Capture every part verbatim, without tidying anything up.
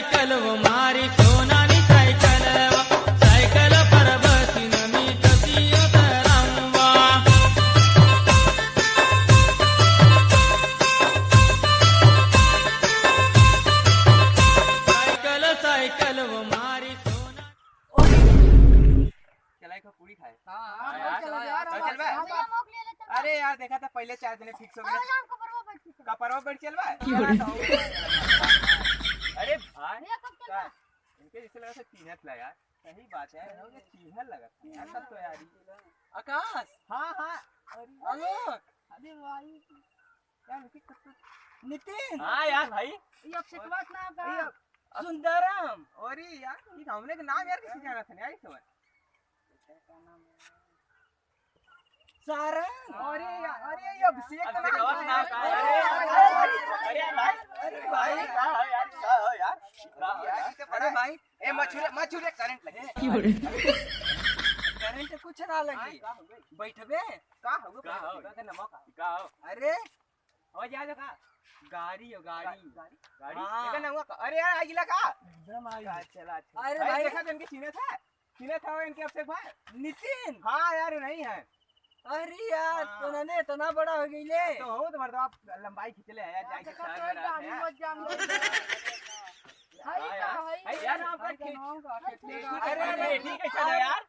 साइकिल वो मारी सोनानी साइकिल, साइकिल पर बसी नमी तसियो तरंगवा। साइकिल, साइकिल वो मारी सोना। चला, एक पूरी खाए। हाँ, हाँ, हाँ, यार, चला, चला, यार, चला, चल, चल, चल, चल। अरे यार, देखा था पहले चार जने fix हो गए। अरे, हम कपरवा बैठ के चल। कपरवा बैठ चल बा? क्यों रे? अरे भाई, भैया, कब चल का? बा? इनके जैसे लगा था चीन्हत ला यार। सही बात है, इनके चीन्हत लगा था यार, तब तो यार। आकाश। हाँ, हाँ। अरे आलोक। अरे भाई। यार, नितिन, कब तो नितिन। हाँ यार भाई। ये अक्षय कुमार नाम का? ये सुंदरम। अरे यार, ये हमने के नाम यार किसी जाना था नहीं, आई समझ। सारंग। अरे यार, अरे ये अभिषेक का अभिषेक नाम का नाम है। है। अरे, अरे, अरे भाई, अरे भाई, का है यार, का है यार? का है यार? अरे भाई, ए, मछुरे, मछुरे, करंट लगे। क्यों रे? करंट कुछ ना लगी। का हो गई? बैठबे? का हो गई? का हो? का नमक का? का हो? अरे, हो जा, जा का? गाड़ी हो, गाड़ी। गाड़ी? गाड़ी? हाँ। एकर नमक का? अरे यार, आ गिला का? एकदम आ गिला। चला, चला। अरे अरे भाई। देखा तो इनके सीने था? सीने था इनके अभिषेक भाई? नितिन। हाँ यार, नहीं है। अरे यार, हाँ। तो नने इतना बड़ा हो गई ले। तो हो तो मर्दवा, लंबाई खींच ले यार, जाके शहर में रहते हैं। हाँ यार। भाई यार, आपका खेत, अरे, अरे, अरे, ठीक है, चलो यार।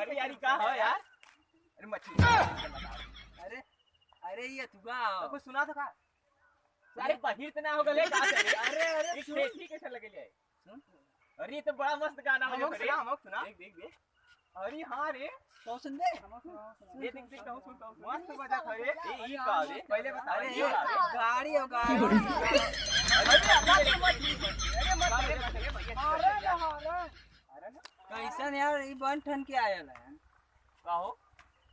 अरे यार, ये का हो यार? अरे मछली। अरे, अरे, ये तू का हो? कुछ सुना था का? अरे, बहिर तो ना हो गले का से? अरे, अरे, ये सुन। खेती कैसे लगे ले? सुन। अरे, ये तो बड़ा मस्त गाना हो हम लोग गया। सुना, हम लोग सुना। देख, देख, देख। अरे हाँ रे। तो सुन दे। ये देख, देख, कहूँ सुन, कहूँ सुन। मस्त बजा था रे। ये, ये का रे? पहले बता, अरे, ये ये का रे? गाड़ी हो, गाड़ी। अरे, अरे, मत, अरे, मत, अरे, मत, अरे, भैया। अरे, ना, अरे। अरे, ना। कैसन यार, ई बन ठन के आयल है? का हो?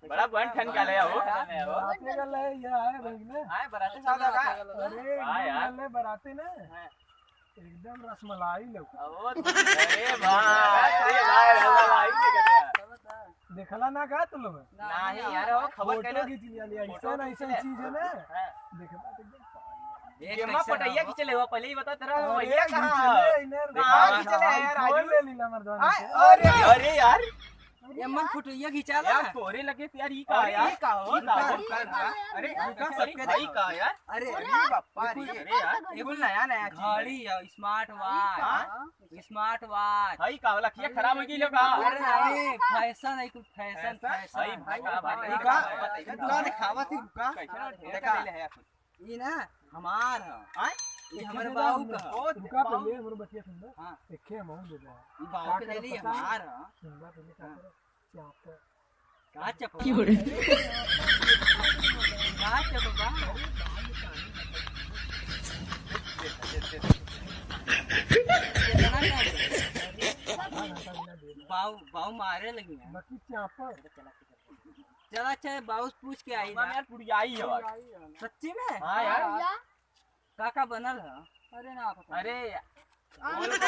बड़ा बन ठन का ले हो। बराते का ले, ये आए भाई ना। आए, बराते सादा का। अरे, हाँ यार। एकदम ले बराते ना। हाँ। एकदम रसमलाई लौका। ओ, अरे भाई, अरे भाई, रसमलाई लौका। देखला ना का तू लोग? नहीं यार, वो खबर फोटो कैला? खींच लिया, लिया। फोटो ऐसा ना, खींच ऐसा ले। चीज है ना। हाँ। देखला तो एकदम ये ये माँ कैसे पटैया रहा? खींच ले, वो पहले ही बता तेरा अरे, भैया कहाँ खींच है? ले, इन्हें कहाँ देखा। खींच ले यार, खोल राजू? ले लीला मर्दानी हाँ, से। अरे, अरे यार। ये मन फोटो ये खींचा ला। यार, तोरे लगे तो यार, ई का अरे, यार? ई का हो? ई का हो? अरे, अरे, रुका, अरे, सबके भाई देखा। का यार? अरे, अरे, अरे, बापा रे। अरे यार, ये कुल नया, नया चीज है। घड़ी है, smart watch। हाँ? Smart watch। भाई का वाला खिया खराब हो गई लो का? अरे, अरे, fashion है, कुल fashion, fashion? Fashion। भाई, भाई, का बात है? ई का? का बात है? का दिखावा थी, रुका। कैसे? देखा। देखा ले है कुछ। ई ना हमार ह। आय? ई हमरे बाऊ का ह। ओ, रुका बाऊ। पहले, हमरे बतिया सुन ले। हाँ। एके हम दे दे। ई बाऊ का के करब ले ली पता है? हमार ह। सुन बा पहले का हाँ। करब? चाप। का चपबा? क्यों रे? का चपबा? इतना का दे? बाऊ, बाऊ मारे लगी है। बाकी चाप। चला, अच्छा, बाऊ से पूछ के आई ना। यार, पुड़ियाई है बात। सच्ची में? हाँ यार। हाँ, भैया। का का बनल ह? अरे ना पता। अरे, गोल, गोल, गोल,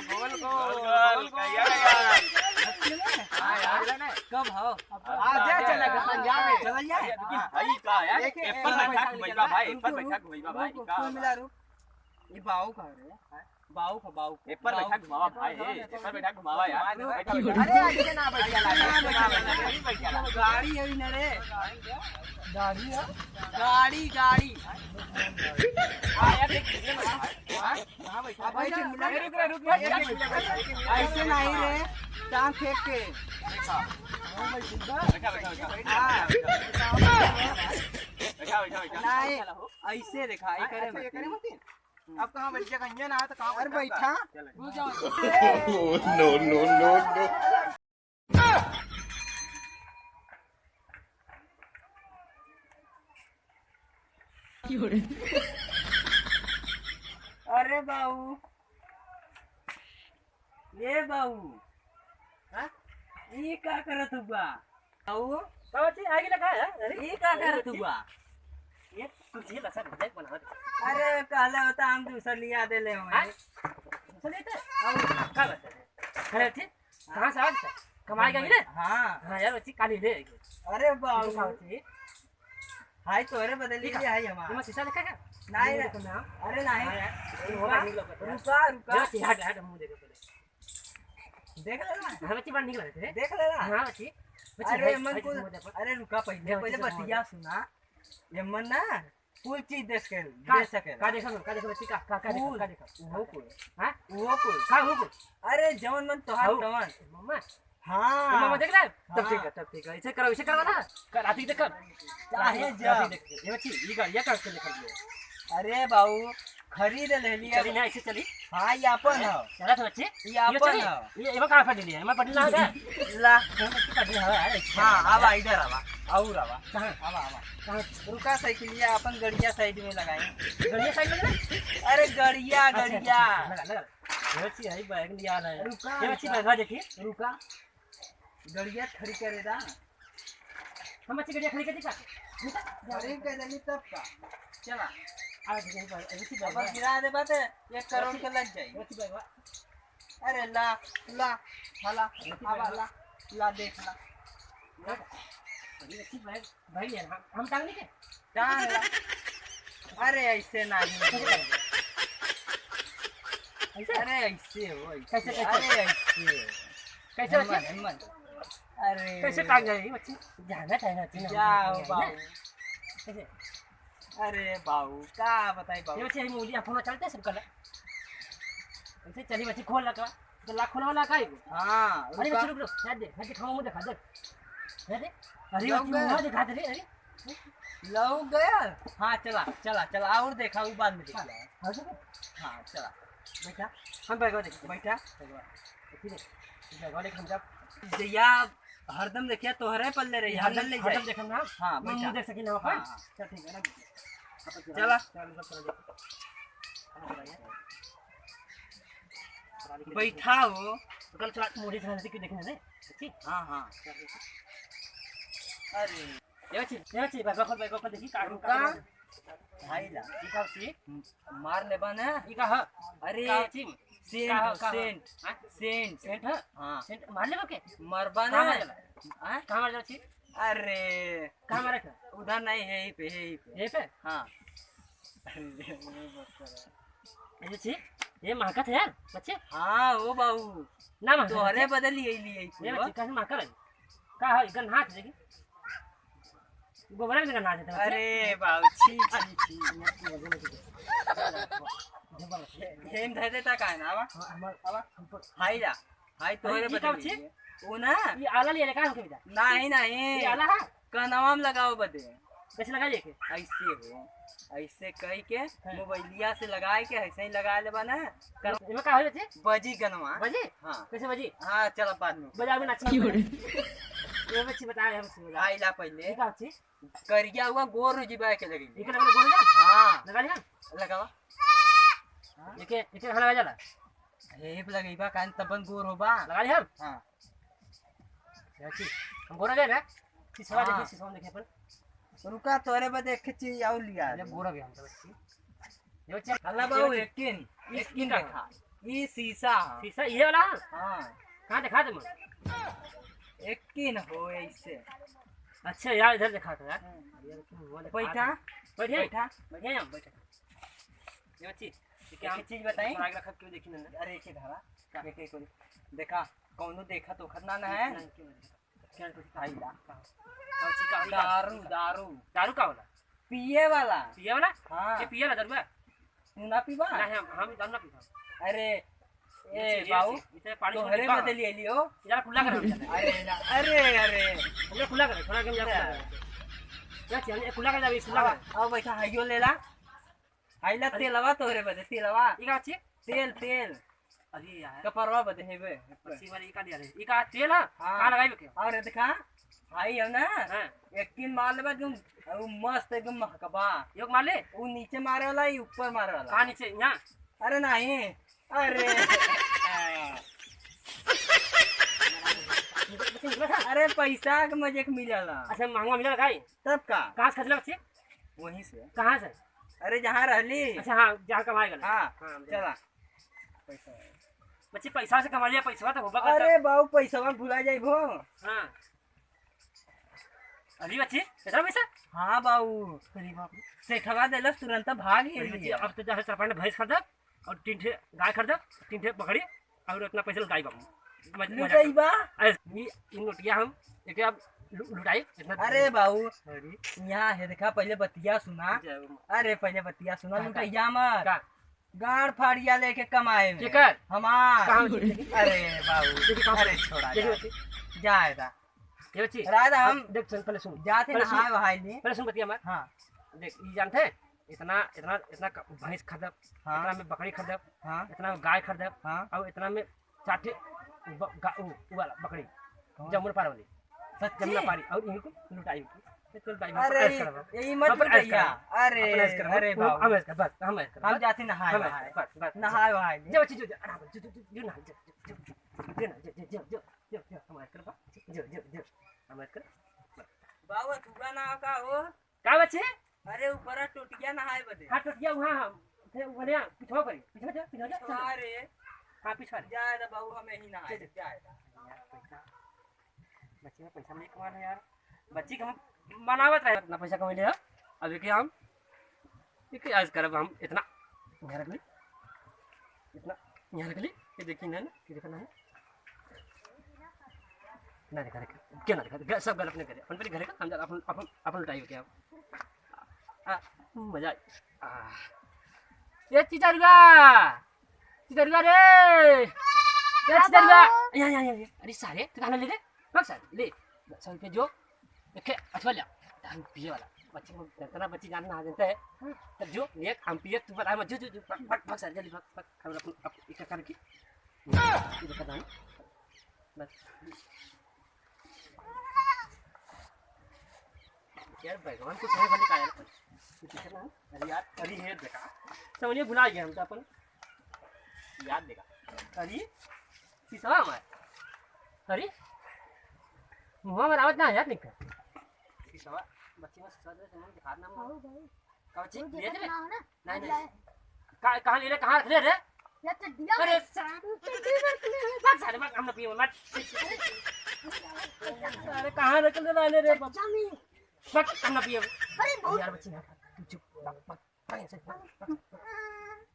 गोल, गोल, गोल, गोल। सच्ची में? हाँ यार। कब हो? आज चला के संझा में। चला जाए? अरे, लेकिन भाई का यार? एक, एक एप्पल बैठा के भइबा भाई, एप्पल बैठा के भइबा भाई, रुक, रुक, का कुल बा? मिला रुक। ये बाऊ का रे? बाऊ का, बाऊ का। एप्पल बैठा घुमावा भाई, ए, एप्पल बैठा घुमावा यार। अरे, बैठा, बैठा। अरे, ऐसे ना बैठा, ऐसे ना बैठा, ऐसे ना बैठा। गाड़ी है ना रे। गाड़ी है? गाड़ी, गाड़ी। हाँ, यार, देख, ये बैठा। हाँ, हाँ, बैठा। अब भाई, चुन मिला। अरे, रुक रे, रुक रे, एक मिनट, एक मिनट। ऐसे नहीं रे, टांग फेंक के। बैठा, बैठा, बैठा। हाँ। बैठा, बैठा, बैठा। नहीं, ऐसे देखा, ये करे हाँ, अच्छा, ये मत। करे मत। अब कहाँ बैठ गया? कहीं ना, तो कहाँ अरे बैठा? बैठा। चलो। Oh, no, no, no, no। अरे बाऊ, ए बाऊ, हाँ? ई का करत हुआ? बाऊ? बाबा जी, आगे लगा है? अरे? ई का करत हुआ? ये तुझे लसा भुजाई बना दे। अरे, कहले होता हम दूसर लिया दे ले होए। हाँ? दूसर लेते? और का बात है? अरे, ठीक? कहाँ से आज? कमाई गई रे? हाँ। हाँ यार, अच्छी काली ले। अरे बाऊ। ठीक है, ठीक। हाय, तोहरे बदे ले ठीक है। लिया है हमार। तुम शीशा देखा क्या? नहीं, नहीं। देखो ना। अरे नहीं। हाँ यार, रुका, मोबाइल नहीं लगा। रुका, रुका। देखो, हट, हट, मुंह देखो पहले। देख ले ना। हाँ, बच्ची बड़ निक लगत है। देख ले ना। हाँ, बच्ची। बच्ची, अरे, भाई, मन भाई, को, मुंह देखो। अरे, रुका पहले, देखो, पहले बच्ची, बतिया सुना। ये मन ना, कुल चीज देख के, का, दे सकेला। का देखा, का देखा, बच्ची, का, का, का देखा, कुल, का देखा? वो कुल। हाँ? वो कुल। का वो कुल? अरे, जवन मन तोहार हाँ। तवन। मम्मा, हाँ। मम्मा देख ले? तब हाँ। ठीक है, तब ठीक है। इसे करो, इसे करो ना। कर, राती देख कर। चाहे राती, जा। राती देख। ये बच्ची, ये गाड़िया कहाँ से लेकर गए? अरे बाबू, खरीद ले लिया। चली ना, इसे चली। हाँ, ये अपन है। चला तो बच्ची। ये ये अपन चली। है। ये, ये कहाँ पर ले लिया? मैं पढ़ने लगा था। ला। पढ़ने लगा है। हाँ, आवा, इधर आवा। और आवा। कहाँ? आवा, आवा। कहाँ? रुका साइकिलिया, अपन गड़िया साइड में लगाए। गड़िया साइड में ना? अरे गड़िया, अच्छा, गड़िया। अच्छा, लगा, लगा। ये बच्ची है, बैग लिया है। रुका, ये बच्ची रुका। बैग देखिए। रुका। गड़िया खड़ी करे दा। हम बच्ची गड़िया खड़ी कर दी का? खड़ी कर देली तब का? चला। आ, देखिए, भाई, अभी की अब बात है। गिरा दे बात है, एक करोड़ के लग जाई। अभी की बात है। अरे ला, ला, हाला, अभी की आवा, बात है। ला, ला, देख ला। अभी की बात है। भाई यार, हम, हम टांग नहीं के? टांग ला। अरे ऐसे नहीं। ऐसे? अरे ऐसे हो, ऐसे। कैसे, कैसे? अरे ऐसे। कैसे हिम्मत, बच्ची? हिम्मत। अरे। कैसे टांग जाएगी बच्ची? जाना चाहिए ना, अच्छी ना जाओ होनी चाहिए, बाबू। कैसे? अरे बाबू, का बताई बाबू? ये बच्ची, हम उंगली, फोन चलते सब कल। ऐसे चली बच्ची, खोल लगा। तो लाख खोलवा ला का एगो? हाँ, अरे रुका। बच्ची, रुक, रुक, हट दे, हट दे, खाओ, मुंह दिखा दे। हट दे। अरे लौक बच्ची, गया। मुंह दिखा दे रे, अरे। लौक गया? हाँ, चला, चला, चला, और देखा, वो बाद में देखा। हाँ, हाँ, देखो। हाँ, चला। बैठा। हम बैगवा देखी। बैठा। बैगवा। ठीक है। बैगवा लेके हम जाब। जइया हरदम देखिया तोहरे पल्ले रही, हरदम, हरदम ले हरदम जाए। देखम ना। हाँ, मुंह बैठा। देख सकी ना अपन। हाँ, हाँ। चल, ठीक है ना। चला। चल, सब चला। बैठा हो। तो कल चला, मोड़ी से हंसी क्यों देखने दे? ठीक? हाँ, हाँ। अरे। ये बच्ची, ये बच्ची, बैगवा खोल, बैगवा खोल, देखी, का, रुका। का, का, भाई ला। ई का बच्ची? मार लेबा ना। ई का ह? अरे, का बच्ची? सेंट का ह, हो, का ह? सेंट। हाँ? सेंट। सेंट ह? हाँ। सेंट मार लेबा के? मरबा कहाँ ना। मार लेबा? हाँ? कहाँ मार लेबा बच्ची? अरे। कहाँ मारे का? उधर नहीं है, यहीं पे, यहीं पे। यहीं पे? हाँ। अरे, ये बस करो। अरे छी, ये महकत है यार, बच्ची। हाँ, ओ बाबू। ना महकत तोहरे बच्ची। बदे लिए, लिए ये कुल। बच्ची, कैसे महकत है? का है, गन्हात है कि? गोबरा में गन्हात है, बच्ची। अरे बाबू, छी, छी, छी। हे-, हेम धर देता का है ना, आवा? हाँ, हमार, आवा। हमको हाई ला। हाई तोहरे अरे, ई का बदे बच्ची? लिए। ओ ना? ई आला लिए, का होके बेटा? नहीं, नहीं। ई आला है? कनवा में लगाओ बदे। कैसे लगाई के? ऐसे हो, ऐसे कह के हाँ। मोबाइलिया से लगाए के ऐसे ही लगा लेबा ना। कर एमे का होई बच्ची? बजी गनवा। बजी? हाँ। कैसे बजी? हाँ, चल बाद में। बजा में नाची। क्यों रे? ये बच्ची बताए हम सुन। आई ला पहले। ये का बच्ची? करिया हुआ गोर हो जिबा के लगी। इके लगा गोर जा? हाँ। लगा लिया? लगावा। एके, एके लगा जाला। हे पे लगइबा कान तबन गोर होबा। लगा लिया हम? हाँ। देखी, हम गोरा गए ना? सिसवा हाँ। देखी, सिसवा देखी अपन। रुका, तोरे बदे एक चीज और लिया अरे, दे। गोरा भी हम तो बच्ची। यो चेक, हल्ला यो बाबू, चेक। एक किन, इस एक किन किन का? देखा। ई शीशा है। शीशा ये वाला है? हाँ। कहाँ दिखा दे मुझे? एक किन हो ऐसे। अच्छा यार, इधर दिखा दो यार। हाँ। यार, क्यों हुआ दिखा बैठा। दो। बैठे? बैठा। बैठे हम, बैठे। ये बच्ची, ये क्या एक हम चीज बताई? थोड़ा आगे रखा, क्यों देखी नंदन? अरे, एक धारा। क्या? देखे कोई। देखा, कौनो देखा तो खतना ना है? नहीं, क्यों नहीं? क्या कुछ आई ला। कहाँ? कौन सी, कहाँ? दारू, दारू। दारू का होला? पिए वाला। पिए वाला? हाँ। ये पिए वाला दारू है? तू ना पीबा? नहीं, हम, हम दारू ना पीबा। अरे, ये ए, चीज, ये बाबू, चीज, इतने पानी तोहरे छोड़ के बदे लिए लियो। यार, खुला कर। अरे ना, अरे, अरे। हमने खुला कर, थोड़ा गेम जा खुला कर। क्या चाहिए? खुला कर जा, अभी खुला कर। आओ, आओ बैठा, हाइयो ले ला। हाई ला अरे। तेलवा तोहरे बदे, तेलवा। ई का चीज? तेल, तेल। अरे यार। कपड़वा बदे हेबे। पच्चीस वाली ई का दिया रे? ई का तेल है? हाँ। कहाँ लगाई बे के? और देखा, हाई है ना? हाँ। एक किन मार लेबा तुम, और मस्त एकदम महकबा। यो मार ले? वो नीचे मारे वाला, ये ऊपर मारे वाला। कहाँ नीचे? यहाँ? अरे नहीं, अरे। अरे पैसा के मजे के मिलेला। अच्छा, महंगा मिलेला का ई? तब का? कहाँ से खरीदला बच्ची? वहीं से। कहाँ से? अरे, जहाँ रहली। अच्छा, हाँ, जहाँ कमाए गए। हाँ, हाँ, चला। पैसा। बच्ची, पैसा से कमा लिया, पैसा तो होबा करता। अरे बाबू, पैसा भुला जाइबो। हाँ। अरे बच्ची, इतना पैसा? हाँ बाबू। अरे बाप रे। सेठवा देलस तुरंत भाग ही अरे बच्ची, लिए। अब तो जा है सरपंच भैंस खरीदब और तीन ठे गाय खरीदब, तीन ठे बकरी और इतना पैसा लुटाई बाबू। मज-, मजा लुटाई कर। बा? अरे, ई, ई नोटिया हम एके अब लु-, लुटाई, इतना अरे बाबू, अरे। यहाँ है देखा, पहले बतिया सुना। जय हो। अरे पहले बतिया सुना, का, का? लुटैया मत। का? गाड़ फाड़िया लेके कमाए में। केकर? हमार। कहाँ बच्ची? अरे बाबू, देखी कहाँ अरे बच्ची? छोड़ा देखी जाए। बच्ची। जाए दा। ये बच्ची, राय दा हम हम देख सुन, पहले सुन। जाते पहले सुन। नहाए वहाए ली। पहले सुन बतिया हमार। हाँ। देख, ई जानते हैं? इतना, इतना, इतना क-, भैंस खरीदब, हाँ। इतना में बकरी खरीदब, हाँ। इतना में गाय खरीदब, हाँ। और इतना में चार ठे ब-, गा-, उ, उ वाला बकरी, कौन? जमुना पार वाली। सच्ची? जमुना पारी, और इनको लुटाई की। ये तो लुटाई, हम अरे, ऐश करब। यही मत हम ऐश लुटैया। करब। अरे, हम ऐश करब। अरे हम, बाबू। हम ऐश करब, बस, हम ऐश करब, हम बस। जाते नहाए हम ऐश वहाए। करब, बस, बस, बस। नहाए वहाए। जो बच्ची, जो, जो, आराम से, जो, जो, जो, जो नहा, जो, जो, जो, जो, जो नहा, जो, जो, जो, जो, जो, हम ऐश करब, बस। जो, जो, जो, हम ऐश करब। बाबू, अथुआ ना का हो? का बच्ची? अरे, ऊपर टोटिया नहाए बदे। हाँ, टोटिया वहाँ, थे, वहाँ, पीछवा करी। पीछवा जा, पीछवा जा। पीछवा रे। हाँ, पीछवा रे। जाए दा बाबू, हम यहीं नहाए, चल। जाए दा। यार, पैसा, बच्ची में पैसा नहीं कमा रहे यार। बच्ची के हम मनावत रहे, इतना पैसा कमा लिया। अब देखिए हम, देखिए आज करब हम इतना, यहाँ रख ली, इतना यहाँ रख ली, ये देखिए ना, ये देखा ना, ना देखा, देखा, क्या ना देखा, देखा, सब गलत नहीं करे, अपन पहले घरे का, हम जा, अपन, अपन, अपन लुटाई हो गया। आ, मजा आ। आ। ये चिचरुआ, चिचरुआ रे, ये चिचरुआ, बाबू। यहाँ, यहाँ, यहाँ, यहाँ। अरे सारे, तू कहाँ ले रे? भाग सारे, ले, सौ रुपये जो, देखे, अथवा ले, दारू पिए वाला, बच्ची को, इतना बच्ची जान ना आ जाता है, तब जो, ये हम पिए, तू बता, जो, जो, जो, भाग, भाग, भाग सारे, जल्दी भाग, भाग, हम अपन, अपन, इकट्ठा करके, ये देखा था, बस। यार, भगवान कुछ है भले का यार। कुछ है ना? अरे यार, अरे है बेटा। समझिए, भुला गया हम तो अपन। याद देगा। अरे, शीशवा हमार। अरे, मुँह में आवत ना यार निकल। शीशवा, बच्ची में शीशवा दे, समझ दिखा ना मुँह। हाँ भाई। का बच्ची? वो ले देखत दे। ना हो ना? नहीं, नहीं। का, कहाँ ले रे? कहाँ रख ले रे? ये चड्डिया अरे में। सारे, चड्डी में रख ले। भाग सारे, भाग, हम ना पिए, मत। अरे कहाँ रख ले, ले रे? चड्डा में। भाग, हम ना पिए। अरे बहुत यार, बच्ची ना, तू चुप, भाग, भाग, भाग यहाँ से, भाग, भाग, भाग,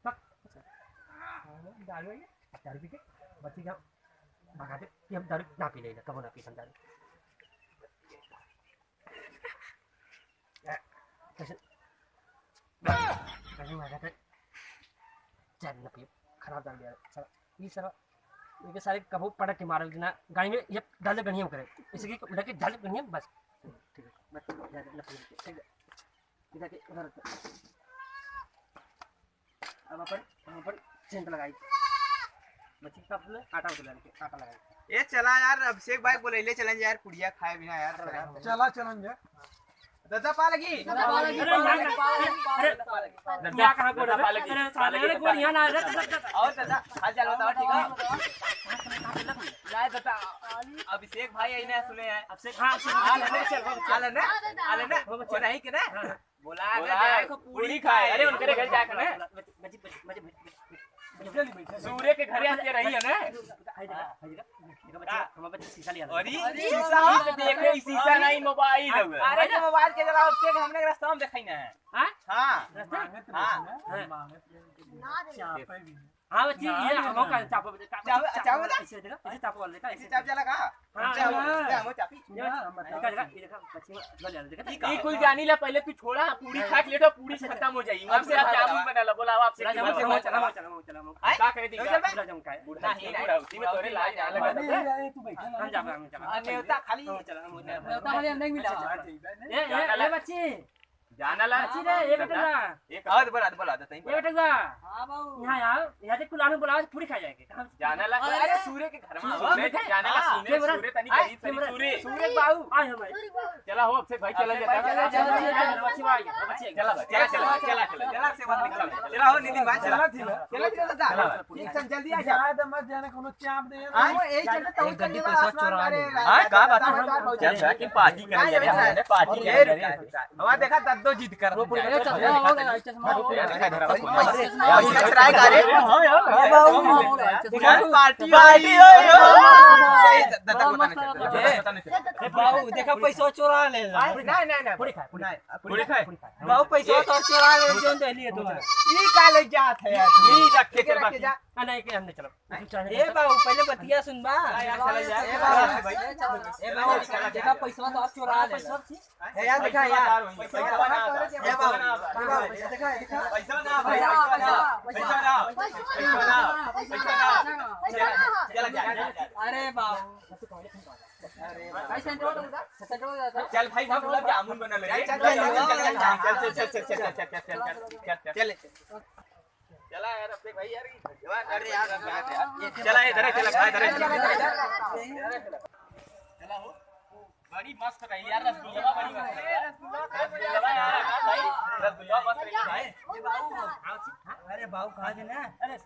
भाग। हाँ, दारू है ये? दारू पी के बच्ची का भगा दे कि हम दारू ना पी लेना, कबो ना पी हम दारू। कैसे, कैसे मारा था? चल, न पियो, खराब डाल दिया, साला, ये साला, इनके सारे कबो पटक के मारो ना, गाड़ी में ये डाल दे गणिया में करे, इसी की उठा के डाल दे गणिया में, बस, ठीक है, बस, जा, जा, न पियो, ठीक है, इधर के, उधर के। अब अपन, हम अपन सेंट लगाई। बच्ची का अपने आटा उतला के, आटा लगाई। ए, चला यार, अभिषेक भाई बोले, ले चलें यार, पुड़िया खाए बिना यार। चला, चलें जा। दादा पा लगी। दादा पा लगी, अरे, पा लगी, पा लगी, पा लगी, पा लगी। दादा, कहाँ को दादा पा लगी, अरे, पा लगी, अरे, दादा। गोड़िया ना, अरे, दादा, दादा। और दादा, हाल चाल बताओ, ठीक है? नहीं दादा, अभिषेक भाई आई ना सुने हैं। अभिषेक, हाँ, सुन, हाल है ना? चल, चल। हाल है ना? हाँ, दादा। हाल है ना? हाँ, बच्चा। वो नहीं के ना? हाँ। बोला बोला, दे, जाए को पूरी पूरी खाए। खाए। अरे, उनके घर जाके ना। बच्ची, बच्ची, बच्ची, बच्ची, बच्ची। सूर्य के घरे आके रही है ना? आई देखा, आई देखा, देखा बच्ची, हाँ। हमारे बच्ची शीशा लिया। अरे, अरे, शीशा? अरे, देखे, ई शीशा अरे, नहीं, मोबाइल है। अरे, तो मोबाइल के जरा अब चेक हमने रास्ता में देखाई ना है। हाँ? हाँ। रास्ता? मांगत हाँ। रहे ना, हाँ। मांगत रहे, ना दे। चापे भी। हाँ, बच्ची, ना, ये ना, हमो ना। का चापो, चापो, चापो, चापो चापो वाला, ना। ऐसे देखा, ऐसे चापो वाला देखा, ऐसे ऐसे चाप चला का? हाँ, चापो, हाँ। ले, हमो चापी। ये देखा, हाँ, बताओ। देखा, देखा, ये देखा, बच्ची में, बच्ची वाला देखा, ठीक है। ये कुल जानी ला, पहले तू छोड़ा, पूरी हाँ। खा के लेटो, पूरी अच्छा, खत्म हो जाई। अच्छा, हमसे आप अच्छा, जामुन अच्छा। बना ला, बोला आपसे चला, चला, चला, चला, चला, चला। आए? का कहे दी? चल, चल, चल। गुलाब जामुन खाए। नहीं, नहीं, बुढ़ाऊ, बुढ़ाऊ, बुढ़ाऊ, बुढ़ाऊ, तुम तोरे लाज ना लगा। अरे, अरे, तू बैठा ना। हम जाबे, हम जाबे। आ, नेवता खाली। हम चला, हम चला। नेवता खाली हम नहीं मिला। अच्छा, अच्छा। ए, ए, जाना ए, ला। बच्ची। जाना ला। बच्ची रे, एक दादा, टुकड़ा। एक और बोला, बोला, दादा, एक टुकड़ा। हाँ, बाबू। यहाँ आओ, यहाँ से कुल आने बुलाओ, पूरी खा जाएंगे। कहाँ से? जाना ला। अरे, अरे, सूर्य के घर में सूर्य आओ। के घर? जाना ला, हाँ। सूर्य, के बोला? सूर्य तनी आए, गरीब के तनी बोला? सूर्य। सूर्य बाबू। आए हमारे। चला हो, अभिषेक भाई, चला अभिषेक जाता। भाई, चला, चला, चला, चला, चला, चला, चला, चला, चला, चला, चला। चला हो नितिन भाई, चला। चला थी ना। चला थी ना दादा। ठीक से जल्दी आ जा। जाए तो मत जाने कोनो चाप दे। हाँ, वो यही चलते तो एक गड्डी पैसा चोरा ले। हाँ, का बात है? चल, जाके पार्टी कर ले रे, हमने पार्टी कर ले रे। हमारा देखा दद्दो जिद कर। अरे चश्मा हो गया, चश्मा हो गया। चश्मा हो गया। पार्टी, पार्टी हो गया। ए, बाबू, देखा पैसा चोरा ले। नहीं, नहीं, नहीं। पूरी खाए, पूरी खाए। बाबू, पैसा तो चोरा ले, जोन दे लिए तुम्हारे। ई का ले जात है यार? ई रख के चल बाकी। आ, नहीं, के हम नहीं चलब। ए बाबू, पहले बतिया सुन बा। ए बाबू, देखा पैसा तो चोरा ले। ए यार, देखा यार। ए बाबू, देखा, देखा। पैसा ना, पैसा ना, पैसा ना, पैसा ना, पैसा ना। चल, चल, चल, चल। अरे बाबू। चल भाई, हम गुलाब जामुन बना ले। चल, चल, चल, चल। चल, चल। चला यार, अपने भाई यार, ये जवान यार, अरे यार, चला, इधर है, चला, इधर है, चला। चला हो। बड़ी मस्त रही यार, रसगुल्ला बड़ी मस्त रही। रसगुल्ला यार, भाई, रसगुल्ला मस्त रही भाई। अरे बाबू, कहाँ थे ना? अरे